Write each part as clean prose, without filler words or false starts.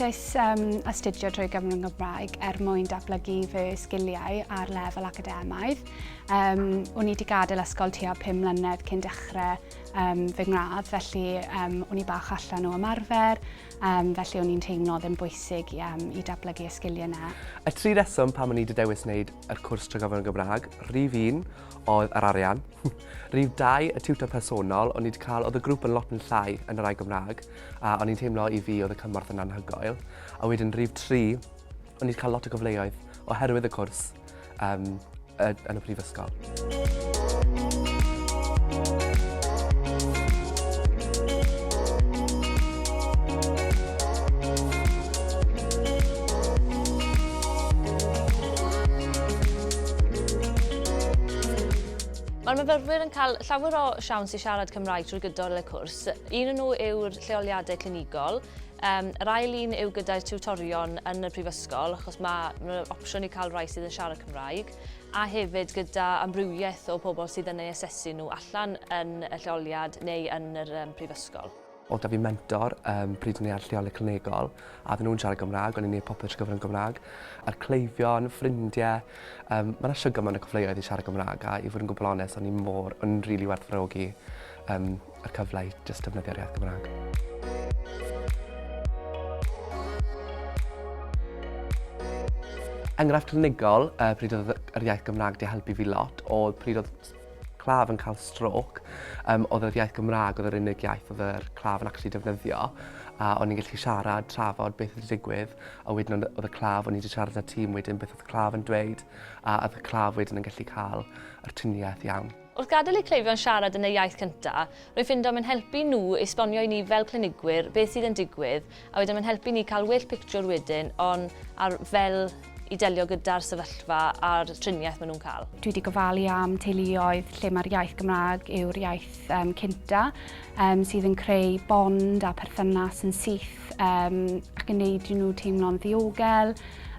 Dewisais um, astudio drwy gyfrwng Gymraeg er mwyn datblygu fy sgiliau ar lefel academaidd. Um, o'n i wedi gadael ysgol tua 5 mlynedd cyn dechrau um, fy ngradd, felly um, o'n i bach allan o ymarfer, um, felly o'n i'n teimlo ddim bwysig i, um, i datblygu y sgiliau yna. Y tri reswm pam o'n i wedi dewis wneud yr cwrs trwy gyfrwng y Gymraeg, rhif un oedd yr arian. Rhif 2, y tiwtor personol, o'n i wedi cael, oedd y grŵp yn lot yn llai yn yr ail Gymraeg, a o'n i'n teimlo i fi oedd y cymorth yn anhygoel. A wedyn rhif 3, o'n i wedi cael lot o gyfleoedd oherwydd y cwrs um, yn y prifysgol. Mae'r myfyrwyr yn cael llawer o siawns i siarad Cymraeg trwy gydol y cwrs. Un o'n nhw yw'r lleoliadau clinigol, um, yr ail un yw gyda'r tiwtorion yn y prifysgol, achos mae ma opsiwn i cael rhai sydd yn siarad Cymraeg, a hefyd gyda amrywiaeth o pobl sydd yn ei asesu nhw allan yn y lleoliad neu yn yr um, prifysgol. Oedd 'da fi mentor um, pryd o'n i ar lleoliad clinigol, a oedden nhw'n siarad Gymraeg, o'n i'n gwneud popeth trwy gyfrwng Gymraeg. A'r cleifion, ffrindiau, um, mae yna siwgr mewn y cyfleoedd i siarad Gymraeg, a i fod yn gwbl onest, o'n i mor, o'n i'n rili really werthfawrogi um, yr cyfle i just defnyddio'r iaith Gymraeg. Enghraifft clinigol, uh, pryd oedd yr iaith Gymraeg di helpu fi lot, oedd pryd oedd claf yn cael stroke, um, oedd yr iaith Gymraeg oedd yr unig iaith oedd yr claf yn actually defnyddio, a o'n i'n gallu siarad, trafod beth oedd wedi digwydd, a wedyn oedd y claf, o'n i wedi siarad â tîm wedyn beth oedd y claf yn dweud, a oedd y claf wedyn yn gallu cael yr triniaeth iawn. Wrth gadael i cleifion siarad yn eu iaith cyntaf, rwy'n ffindo mae'n helpu nhw esbonio i ni fel clinigwyr beth sydd yn digwydd, a wedyn mae'n helpu ni cael well pictiwr wedyn on ar fel i delio gyda'r sefyllfa a'r triniaeth maen nhw'n cael. Dwi wedi gofalu am teuluoedd lle mae'r iaith Gymraeg yw'r iaith um, cynta, um, sydd yn creu bond a perthynas yn syth um, ac yn neud i nhw teimlo'n ddiogel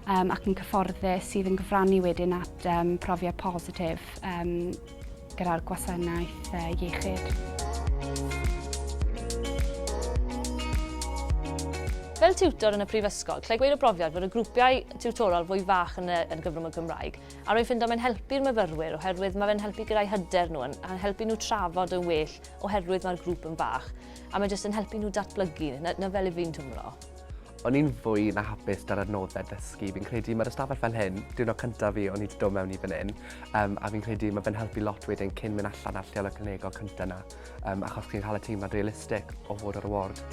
um, ac yn cyfforddus sydd yn cyfrannu wedyn at um, profiad positif um, gyda'r gwasanaeth iechyd. Fel tiwtor yn y prifysgol, lle gweud o brofiad fod y grwpiau tiwtorol fwy fach yn y, yn gyfrwng y Gymraeg, a rwy'n ffindo mae'n helpu'r myfyrwyr oherwydd mae fe'n helpu gyda'i hyder nhw, yn, yn helpu nhw trafod yn well oherwydd mae'r grŵp yn fach, a mae jyst yn helpu nhw datblygu, na, na fel i fi'n twmlo. O'n i'n fwy na hapus 'da'r adnoddau dysgu. Fi'n credu mae'r ystafell fel hyn, diwrnod cyntaf fi o'n i 'di dod mewn i fan hyn, um, a fi'n credu mae fe'n helpu lot wedyn cyn mynd allan ar lleol y clinigol cyntaf 'na, um, achos chi'n cael y teimlad realistig o fod ar y ward.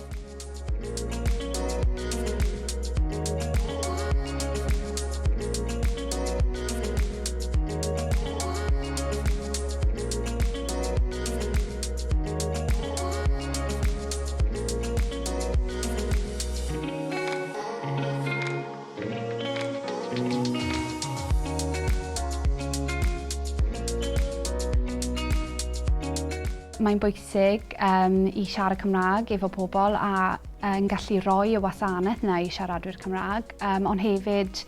Mae'n bwysig um, i siarad Cymraeg efo pobl a yn gallu rhoi y wasanaeth yna i siaradwyr Cymraeg, um, ond hefyd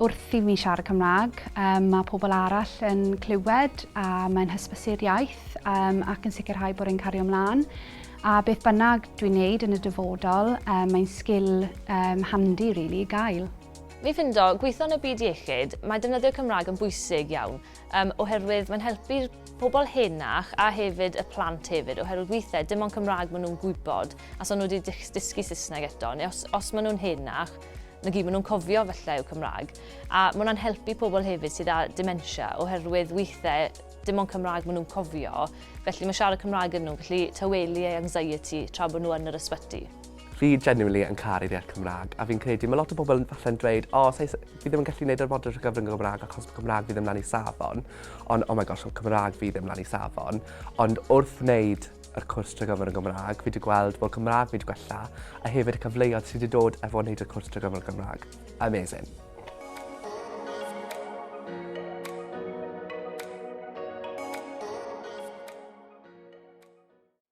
wrth i mi siarad Cymraeg, um, mae pobl arall yn clywed a mae'n hysbysu'r iaith um, ac yn sicrhau bod e'n cario ymlaen. A beth bynnag dwi'n neud yn y dyfodol, um, mae'n sgil um, handi really, i gael. Mi ffindo, gweithio yn y byd iechyd, mae defnyddio Cymraeg yn bwysig iawn, um, oherwydd mae'n helpu'r pobl henach a hefyd y plant hefyd, oherwydd weithiau dim ond Cymraeg maen nhw'n gwybod, a so nhw wedi dysgu Saesneg eto, neu os, os maen nhw'n henach, na gyd maen nhw'n cofio felly yw Cymraeg. A mae hwnna'n helpu pobl hefyd sydd â dementia, oherwydd weithiau dim ond Cymraeg maen nhw'n cofio, felly mae siarad Cymraeg yn nhw'n gallu tawelu eu anxiety tra bod nhw yn yr ysbyty. Fi genuinely yn caru'r iaith Cymraeg, a fi'n credu mae lot o bobl falle'n dweud, o, oh, fi ddim yn gallu gwneud yr model trwy gyfrwng y Gymraeg achos mae Cymraeg fi ddim lan i safon. Ond, oh my gosh, mae Cymraeg fi ddim lan i safon. Ond wrth wneud yr cwrs trwy gyfrwng y Gymraeg, fi wedi gweld bod Cymraeg fi wedi gwella, a hefyd y cyfleoedd sydd wedi dod efo wneud y cwrs trwy gyfrwng y Gymraeg. Amazing.